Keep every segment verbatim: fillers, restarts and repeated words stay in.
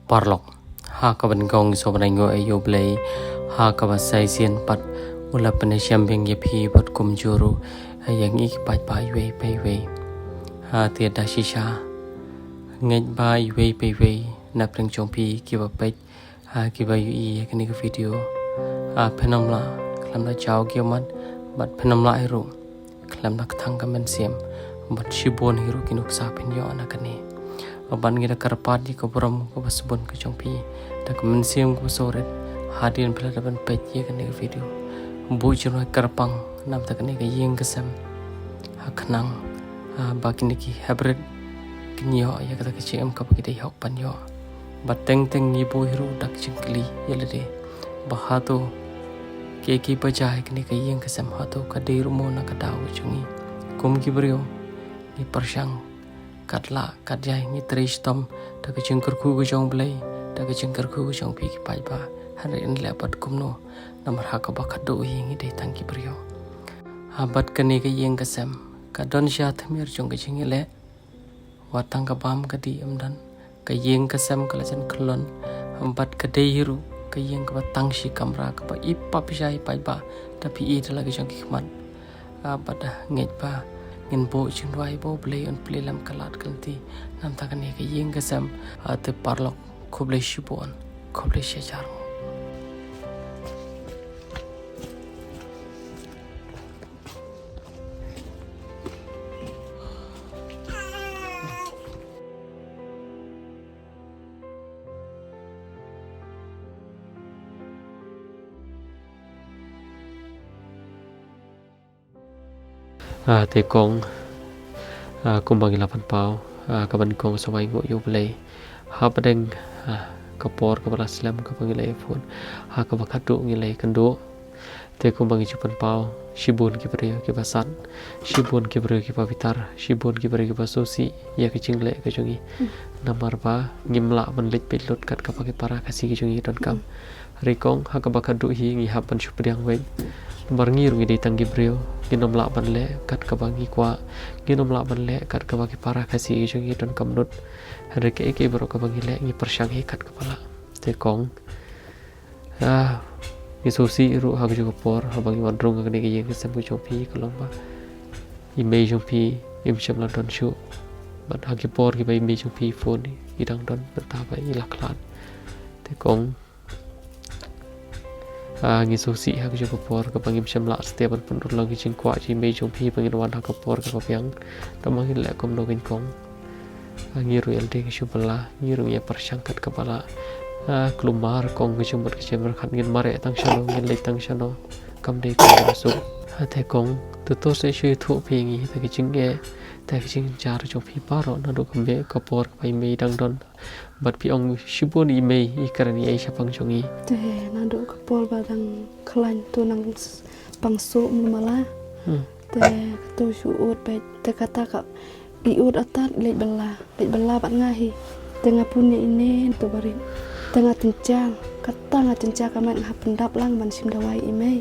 Paralok, ha kaba nyngkong ngi sngewbha ban ainguh ïa U Blei ha kaba sa shisien pat u la pynïashem biang ïa phi bad kumjuh ruh ïa ngi ki paidbah iwei pa iwei. Ha, te da shisha, ngeit ba iwei pa iwei na pdeng jong phi kiba peit, ha, kiba ïohi ïa kane ka video, ha, phin ym lah khlem da jaw ki ummat bad phin ym lah hi ruh khlem da kthang ka mynsiem, bad shibun hi ruh ki nuksa phin ïoh na kane. Bad ngi da kyrpad ïa ka burom kaba sbun ka jong phi da ka mynsiem kaba sawrit hadien phi la dep ban peit ïa kane ka video. Buh jingduwai kyrpang namar kane ka ïing ka sem, ha, khnang, ha, ba kine ki hybrid kin ïoh ïa kata ka jingim kaba ki dei hok ban ïoh. Bad teng teng ngi buh hi ruh da ka jingkylli ïa lade ba hato kaei kaei ba jia ha kane ka ïing ka sem, hato ka dei ruh mo na ka daw ka jong ngi. Kum ki briew ngi pyrshang kat lah kat jai, ngi trei shitom da ka jingkyrkhu ka jong U Blei, da ka jingkyrkhu ka jong phi ki paidbah. Hynrei yn leh pat kumno, namar ha kaba khatduh hi ngi dei tang ki briew. Ha, bad kane ka ïing ka sem ka don sha thmier jong ka jingïaleh. Wat tang ka bam ka dih ym don, ka ïing ka sem ka la jan khlon. Bad ka dei hi ruh ka ïing kaba tang shi kamra, kaba i pap sha i paidbah, da phi i da la ka jong ki khmat. Ah, bad da ngeit ba ngin buh jingduwai ba U Blei un plie lem ka lad ka lynti namar kane ka ïing ka sem. Ah, te paralok, khublei shibun, khublei shihajar. Ah, te kong, ah, kumba ngi la pynpaw, ah, kaba nyngkong sa wai nguh ïa U Blei hapdeng, ah, ka por kaba la slem kaba ngi la ïa phone, ha kaba khatduh ngi la ïa kynduh. Te kumba ngi ju pynpaw, shibun ki briew kiba sat, shibun ki briew kiba bitar, shibun ki briew kiba sngewsih ïa ka jingleh ka jong ngi. Hmm. Namar ba ngim lah ban leit peit lut kat kaba ki para Khasi ki jong ngi donkam. Hmm. Hynrei kong, ha kaba khatduh hi ngi hap ban shu pdiang beit. Namar ngi ruh ngi dei tang ki briew, ngin ym lah ban leh kat kaba ngi kwah, ngin ym lah ban leh kat kaba ki para Khasi ki jong ngi donkam lut. Hynrei kaei kaei baroh kaba ngi leh ngi pyrshang hi kat kaba lah. Te kong, ah, ngi sngewsih ruh ha kajuh ka por haba ngi wan rung ha kane ka ïing ka sem ka jong phi, ka long ba i mei jong phi im shym la don shuh. Bad ha ki por kiba i mei jong phi i phone, i dang don, mynta ba i la khlad. Te kong, ah, ngi sngewsih ha kajuh ka por kaba ngim shym lah satia ban pynurlong ki jingkwah jong i mei jong phi ba ngin wan ha ka por kaba biang. Tangba ngin leh kumno kong. Ah, ngi ruh ïa lade ngi shu bylla, ngi ruh ngi ïa pyrshang kat kaba lah. Ah, kulmar kong, ka jingmut ka jingpyrkhat, ngin mareh tang shano, ngin leit tang shano, kam dei kong ba suk. Ah, te kong, to to sa shu ïathuh phi ïa ngi da ka jingeh, da ka jingjynjar jong phi baroh naduh ka mei, ka por kaba i mei i dang don. Bad phi ong shibun i mei i kren ei shaphang jong i. Te naduh ka por ba dang khlaiñ to nang s-, pang suk mala. Hmm. Te kato shu ud beit, te kata ka i ud atat leit bylla, leit bylla bad nga hi. Te nga pun ïa ine to barit. Te nga tyngshaiñ, kata nga tyngshaiñ ka met nga hap pyndap lang ban shim dawai i mei.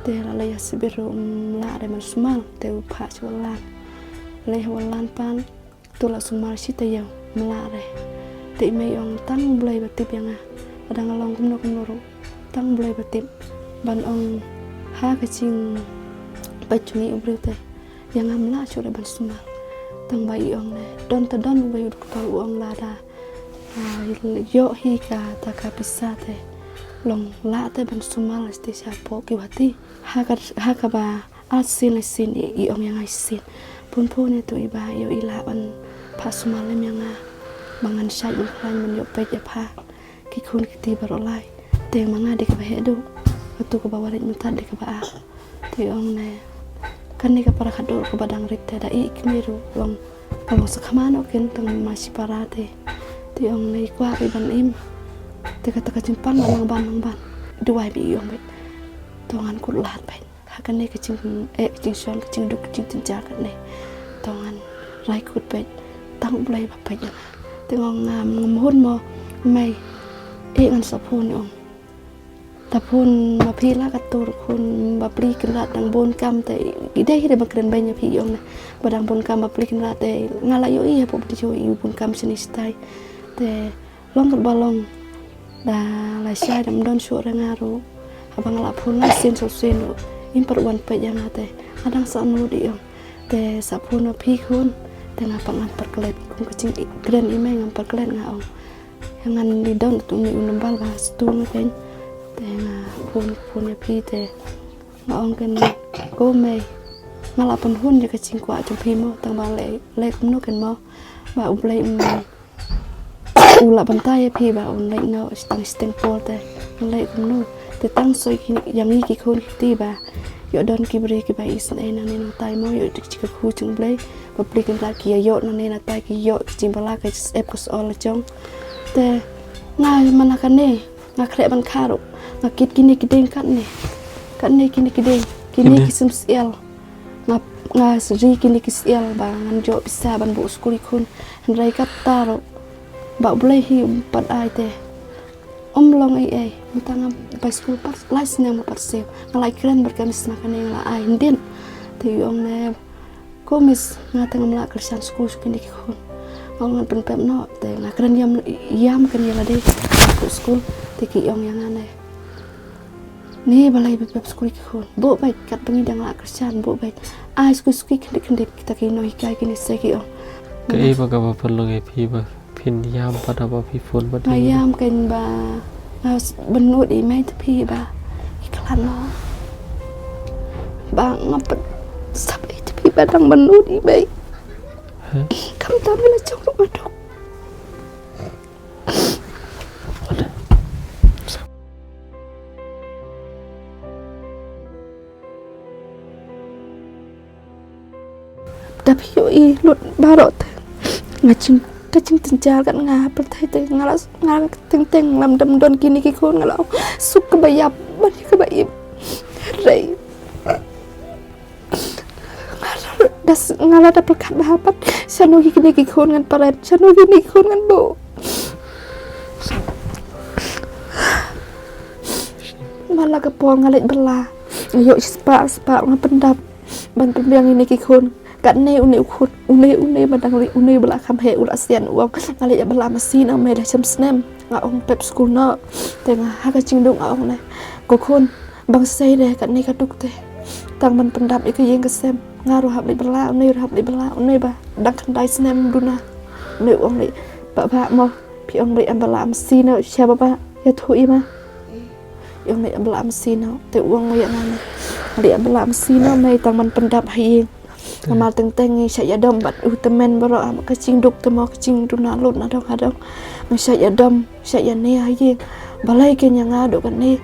Te la leit ha sibit ruh ym lah re ban sumar, te u phah sha wallam. Leit ha wallam pat, to la sumar shi taïew, ym lah re. Te i mei i ong tang U Blei ba tip ïa nga. Lada nga long kumno kumno ruh, tang U Blei ba tip. Ban ong ha ka jingpeit jong ngi u briew te, ïa nga ym lah shuh re ban sumar. Tangba i ong ne, don te don uwei u doktor u ong lada, ah, ïoh hi kata ka pisa te, long lah te ban sumar lashai te shapoh ki wati. Ha ka, ha kaba ar sien lai sien i, i ong ïa nga shisien. Pun pun ïa to i ba ïoh i lah ban phah sumar lem ïa nga. Ba ngan shait ban khlaiñ ban ïoh peit ïa pha ki khun ki kti baroh lai. Te ma nga dei kaba heh duh. Kato kaba wanrah mynta dei kaba ar. Te i ong ne, kane ka para khatduh kaba dang rit te da i kmie ruh long, long sa khmat noh kin tang ma shi para te. Te i ong ne i kwah i ban im. Te kata ka jingpang ba nang ban nang ban. Duwai beit i ong beit. To ngan kut lad beit. Ha kane ka jingeh, ka jingshong, ka jingduk, ka jingjynjar kane. To ngan rai kut beit. Tang U Blei ba peit ïa nga. Te nga ong ngam hun mo mei. Eh ngan sa phone ong. Ta phone ma phi la ka tur khun ba pli kynrad dang bun kam te. I dei hi dei ba kren beiñ ïa phi ong ne. Ba dang bun kam ba pli kynrad te. Nga la ïohi hapoh video i bun kam shane shatai. Te Long kaba long. Da la shai da ym don shuh re nga ruh. Haba nga la phone nga sien shuh sien ruh. Im pat wan peit ïa nga te. Nga dang sah nud ïa ong. Te sa phone ïa phi khun. Te nga pat ngan pyrklet. Kum ka jingkren i mei ngan pyrklet nga ong. Ïa ngan li don tu ni u number ba stu nga ken. Te nga phone phone ïa phi te. Nga ong ken ko mei. Nga la pynhun ïa ka jingkwah jong phi mo tang ba leh leh kumno ken mo. Ba U Blei um u la ban tai ïa phi ba un leit noh shiteng shiteng por te. Ngan leit kumno te tang soi ki ïa ngi ki khun ki kti ba ïoh don ki briew kiba isynei nangne nangtai mo ïoh dik jingkyrkhu jong U Blei. Ba pli kynrad ki ïa ïoh nangne nangtai ki ïoh ki jingbylla ka jingsyep ka sor la jong. Te nga mana kane nga khreh ban kha ruh nga kit kine ki dieng katne. Katne kine ki dieng kine Kine. Ki sim sial. Nga nga sri kine ki sial ba ngan jooh pisa ban buh skul i khun. Hynrei katta ruh ba U Blei hi um pat ai te. Um long ei ei mynta nga bai skul pat lai snem nga pat siew. Nga la kren bad ka miss ma kane nga la ai ndin. Te i ong ne ko miss nga te ngam lah kyrshan skul sha kine ki khun. Nga ong ngan pynpep noh te nga kren ïam ïam kane lade. Buh skul te ki ong ïa nga ne. Ni balei ba pep skul ki khun. Buh beit kat ba ngi dang lah kyrshan buh beit. Ai skul skul khyndiat khyndiat kita ki nonghikai kine se ki ong. Kaei ba kaba pynlong ïa phi ba phin ïam pat haba phi phone pat Nga ïam ken ba nga s- bynnud i mei te phi ba i khlad no. Ba nga pat sap i te phi ba dang bynnud i mei. Heh? Kam tam i la jong ruh nga duk. Da phi ïohi lut baroh te. Nga jing ka jingtynjar kat nga ha pyrthei te nga la nga teng teng lam dam don kine ki khun nga la suk kaba ïap ban ïa kaba im. Rei. Nga la da s- nga la da pyrkhat ba hapat shano ki kine ki khun ngan peret shano kine ki khun ngan buh. Mala ka por nga leit bylla. Nga ïoh shi spah spah nga pyndap ban pynbiang ïa kine ki khun. Katne une u khun une une ba dang ri une ba la kham heh u la sian u ong nga leit ïa bylla masi na mei la shem snem. Nga ong pep skul noh. Te nga ha ka jingduk nga ong ne ko khun bang sei de katne ka duk te. Tang ban pyndap ïa ka ïing ka sem nga ruh hap leit bylla une ruh hap leit bylla une ba dang khyndai snem duna. Une u ong leit ba ba mo phi ong leit ïa bylla masi noh sha ba ba ïathuh ïa ma. Ïa ong leit ïa bylla masi noh te u ong ïa nga ne leit ïa bylla masi noh mei tang ban pyndap ha ïing. Namar teng teng ngi shait ïadom bad u tymmen baroh ha ka jingduk te mo ka jingduna lut na dong ha dong. Ngi shait ïadom shait ïane ha ïing. Balei ken ïa nga duk kane.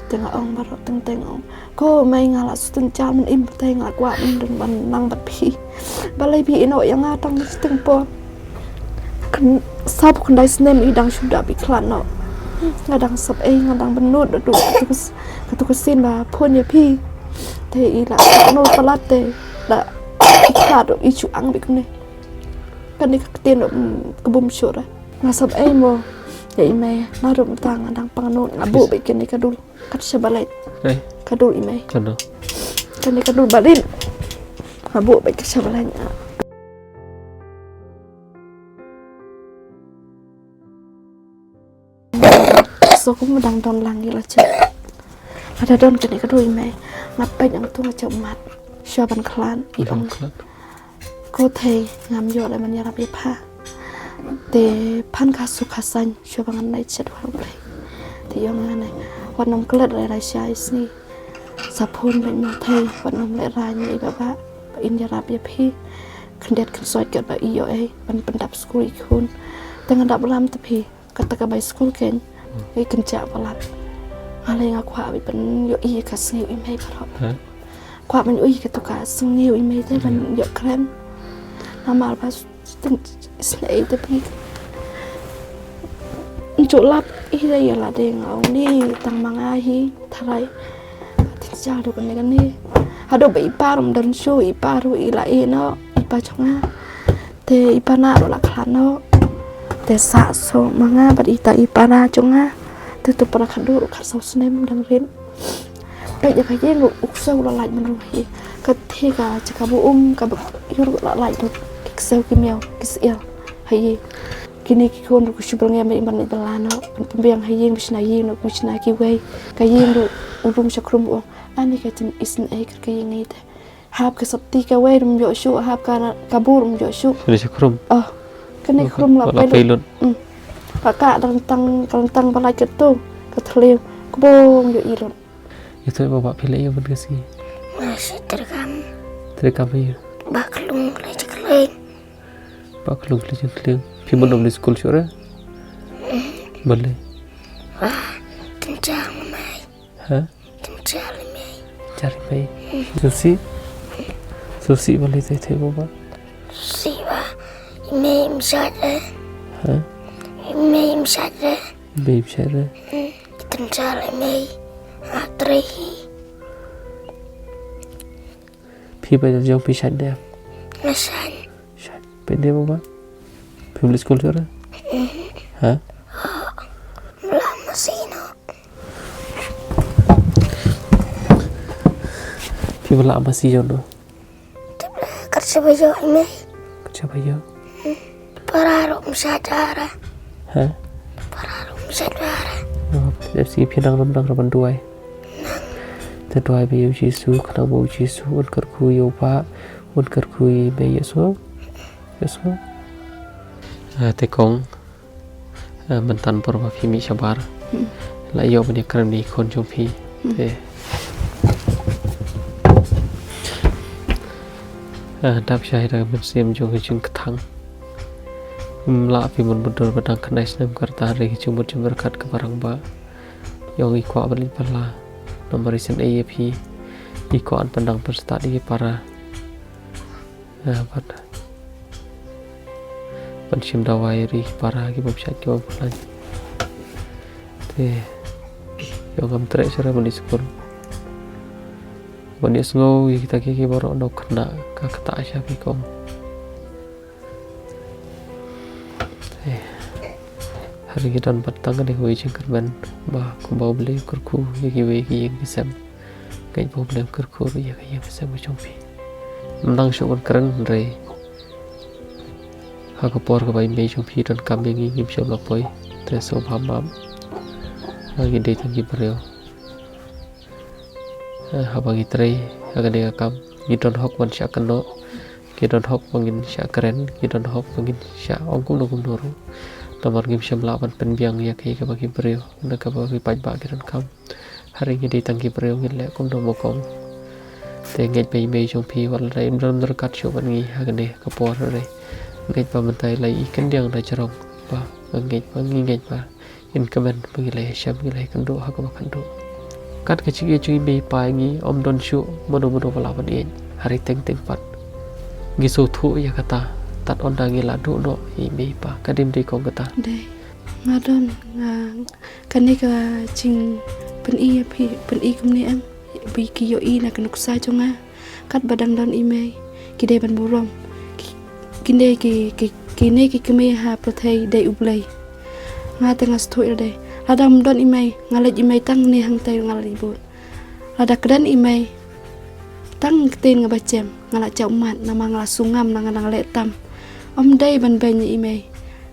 Te nga ong baroh teng teng ong ko mei nga la sutynjar ban im te nga kwah ban dun ban nang bad phi. Balei phi ïehnoh ïa nga tang shiteng por. Kyn- sap khyndai snem i dang shu dap i khlad noh. Nga dang sap ei nga dang bynnud da duk katu ka s- katu ka sien ba phone ïa phi. Te i la sap noh palat te la i khlad i shu ang bik ne. Kane ka ktien noh ka bum shuh ra. Nga sap ei mo ïa i mei na ruh mynta nga dang pang nud nga buh bik kane ka dul. Kat sha balai. Ei. Ka dul i mei. Kano? Kane ka dul balin. Nga buh bad ka sha balai nga. So kum dang don lang ila che. Ada don kane ka dul i mei. Nga peit ang tu nga che mat. Sha ban klan i ong. Ko thei ngam ïoh leh ban ïarap ïa pha. Te phan ka suk ka saiñ shuwa ba ngan leit shet wal u Blei. Te ïoh ngan ai wat nym klet rai rai sha i sngi. Sa phone bad mo thei wat nym leh rai ïa i baba ba in ïarap ïa phi. Khyndiat khynsoit kat ba i ïoh ei ban pyndap skul i khun. Te ngan dap lam te phi. Kata ka bai skul kein. Ei kynjah palat. Nga lei nga kwah beit ban ïoh i ka sngew i mei baroh. Kwah ban ïoh i katu ka sngew i mei te ban ïoh kren. Namar ba sngewsih te phi. Njuk lap i dei ïa lade nga ong ni tang ma nga hi tharai. Tin sa dok kane kane. Haduh ba i pa rum don shuh i pa ru i la i no i pa jong nga. Te i para ruh la khlad noh. Te sah shuh ma nga bad ita i para jong nga. Te tu para khadduh ruh khatsaw snem dang rit. Peit ïa ka ïing ruh u ksew la lait mynrung hi. Ka thie ka jaka ba um ka ba ïur ruh la lait ruh ki ksew ki miaw ki syiar ha ïing. Kine ki khun ruh ki shu byrngem ba im ban leit bylla noh, ban pynbiang ha ïing, ba shna ïing noh, ba shna kiwei. Ka ïing ruh u rung sha khrum, u ong, ani ka jin isynei kar ka ïing ei te. Hap ka sopti kawei ruh ym ïoh shuh, hap ka, ka bur ruh ym ïoh shuh. Kane sha khrum. Oh, kane khrum la pei lut. Hmm. Ka ka dang tang, ka dang tang ba lait ka tu, ka thliew, ka bong ïoh i lut. Ïa tu ba ba phi leh ïa ban ka sngi. Nga shi trei kam. Trei kam ïa. Ba klung leit sha khleng. Ba klung leit sha khleng. Phi mut ym leit skul shuh re? Balei? Ba tynjang mai. Ha? Tynjang mai. Tynjang mai. Susi. Susi balei te te ba ba. Susi ba. Mai msat re. Ha? Mai msat re. Mai msat re. Tynjang mai. Atrei. Phi ba jong phi shait ne? Nga shait. Shait. Phi ne ba ba? Phi mlei skul jora? Ha? Mla masi no. Phi mla masi jong no? Tip la kat sa ba jong i mei. Kat sa ba jong. Para ruh msa jara. Ha? Para ruh msa jara. Oh, F C phi nang ram nang ram duai. Te duai ba ïa u Jisu, khnang ba u Jisu un kyrkhu ïa u ba, un kyrkhu ïa i mei ïa so. Ïa so. Ah, te kong. Ah, mynta por ba phi mih shabar. Hmm. La ïoh ban ïa kren ïa i khun jong phi. Hmm. Te. Ah, dap shai da mynsiem jong ka jingkthang. Ym lah phi mon bynta ba dang khyndai snem ka rta ha ri ka jingmut jingpyrkhat kaba rangbah. Ïa ong i kwah ban leit bylla. Namar i sngewsih ïa phi. I kwah ban pyndang pynstad ïa ki para. Ah, bad ban shim dawai ïa ki para ki bym shait ki bym khlaiñ. Te ïa ong ngam treh shuh re ban ïa skul. Ban ïa sngew ïa kita ki, ki baroh na u khynnah ka ktah sha phi kong. Te ha ri ngi don bad tang kane kawei jingkyrmen ba kumba U Blei u kyrkhu ïa kiwei ki ïing ki sem. Ngeit ba U Blei un kyrkhu ruh ïa ka ïing ka sem ka jong phi. Ym nang shuh ban kren hynrei ha ka por kaba i mei jong phi donkam ïa ngi ngim shym la poi. Te sngewbha map. Ngi dei tang ki briew. Eh, haba ngi trei ha kane ka kam ngi don hok ban shah kynnoh, ngi don hok ba ngin shah kren, ngi don hok ba ngin shah ong kumno kumno ruh. Namar ngim shym lah ban pynbiang ïa kaei kaba ki briew na kaba ki paidbah ki donkam. Ha ri ngi dei tang ki briew, ngin leh kumno mo kong. Te ngeit ba i mei jong phi wat la dei ym don ryngkat shuh bad ngi ha kane ka por hynrei ngeit ba mynta i la i kyndiang da jrong ba ngeit ba ngi ngeit ba in kmen ba ngi la ïashem ngi la ïakynduh ha kaba kynduh. Kat ka jingïeit jong i mei i pa ïa ngi ym don shuh mano mano ba lah ban ïeit ha ri teng teng pat. Ngi sngewthuh ïa kata tad ynda ngi la duh noh ïa i mei i pa. Ka dei ym dei kong kata? Dei. Nga don, nga, kane ka jingpyni ïa phi, pyni kumne em, ba ki ïohi na ka nuksa jong nga. Katba dang don i mei ki dei ban burom. Ki, kine ki, ki, kine ki kmie ha pyrthei dei U Blei. Nga te nga sngewthuh ïa lade. Lada ym don i mei nga leit i mei tang ne hangtei nga leit bud. Lada kren i mei tang ktien nga ba jem nga la jaw mat namar nga la sngewngam na nga dang leh tam. Ym dei ban beiñ ïa i mei.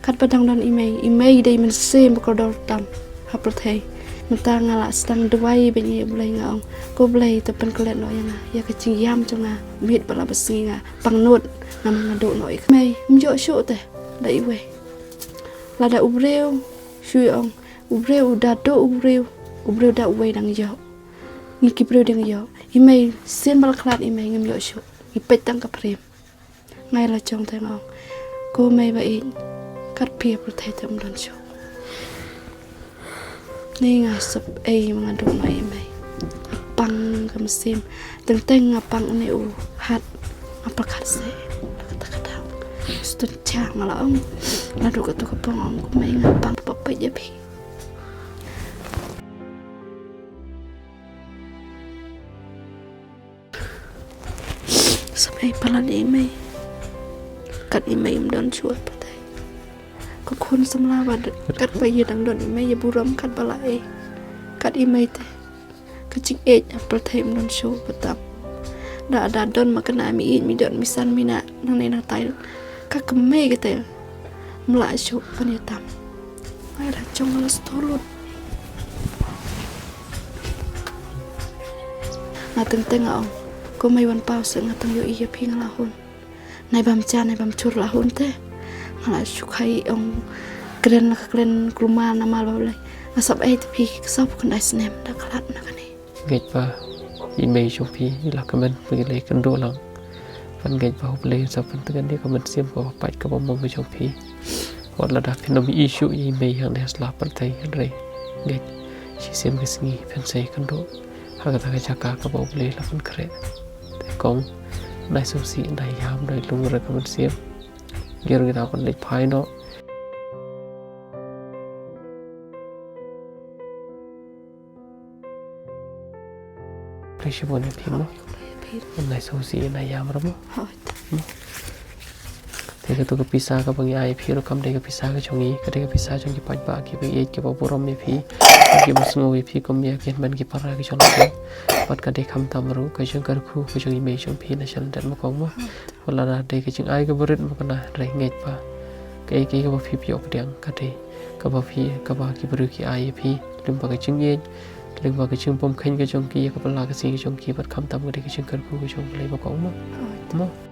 Katba dang don i mei, i mei dei mynsiem ba kordor tam ha pyrthei. Mynta nga la sdang duwai beiñ ïa U Blei nga ong, ko Blei to pynklet noh ïa nga ïa ka jingïam jong nga, miet ba la basngi nga pangnud namar nga duh noh ïa ka mei. Ym ïoh shuh te da iwei. Lada u briew shu ong u briew u da duh u briew, u briew da uwei dang ïoh. Ngi ki briew dang ïoh. I mei sien ba la khlad i mei ngim ïoh shuh. Ngi peit tang ka phrim. Nga ïa la jong te nga ong, ko mei ba ïeit, kat phi ha pyrthei te ym don shuh. Ni nga sep ei ma nga duh noh ïa i mei. Nga pang ka mynsiem. Teng teng nga pang une u hat. Nga pyrkhat se. Kata kata. Stun cha nga la ong. Naduh katu ka por nga ong ko mei nga pang, pap peit ïa phi. Sep ei palat ïa i mei. Kat i mei ym don shuh ha pyrthei. Ka khun samla ba kat ba ïa dang don i mei ïa burom kat ba la ei. Kat i mei te ka jingïeit ha pyrthei ym don shuh ba tam. Da da don ma kane mi ïeit mi don mi san mi na nangne na tai. Ka kmie kata. Mla shuh pynïatam. Ai la jong la stor lut. Nga teng teng nga ong. Ko mei wan paw se nga teng ïohi ïa phi nga la hun. Nai bam cha nai bam chur la hun te. Nga la shu khai ong. Kren la ka kren klumar na mal ba blei. Nga sap ai te phi ka sap kan ai snem da klat na kane. Ngeit ba i mei jong phi i la kmen ba ngi lei kynduh lang. Ban ngeit ba U Blei sa pyntngen ïa ka mynsiem kaba pait kaba mong ka jong phi. Wat lada phin ym ïohi shuh ïa i mei hangne ha sla pyrthei hynrei ngeit shisien ka sngi phin sa ïakynduh ha kata ka jaka kaba U Blei la pynkhreh. Te kong nai sngewsih nai ïam nai lung re ka mynsiem. Ngi ruh ngi dang ban leit phai noh. Khublei shibun ïa phi mo. Nai sngewsih nai ïam re mo. Te kato ka pisa kaba ngi ai ïa phi ruh kam dei ka pisa ka jong ngi, ka dei ka pisa jong ki paidbah kiba ïeit kiba burom ïa phi, kiba sngew ïa phi kum ïa ki hynmen ki para ki jong ngi. Bad ka dei khamtam ruh ka jingkyrkhu ka jong i mei jong phi na shalyndet ma kong mo. Wat lada dei ka jingai kaba rit mo kane hynrei ngeit ba kaei kaei kaba phi pynïoh pdiang ka dei kaba phi kaba ki briew ki ai ïa phi lyngba ka jingïeit, lyngba ka jingbymkheiñ ka jong ki ïa ka pla ka sngi ka jong ki bad khamtam ka dei ka jingkyrkhu ka jong U Blei ma kong mo. Mo.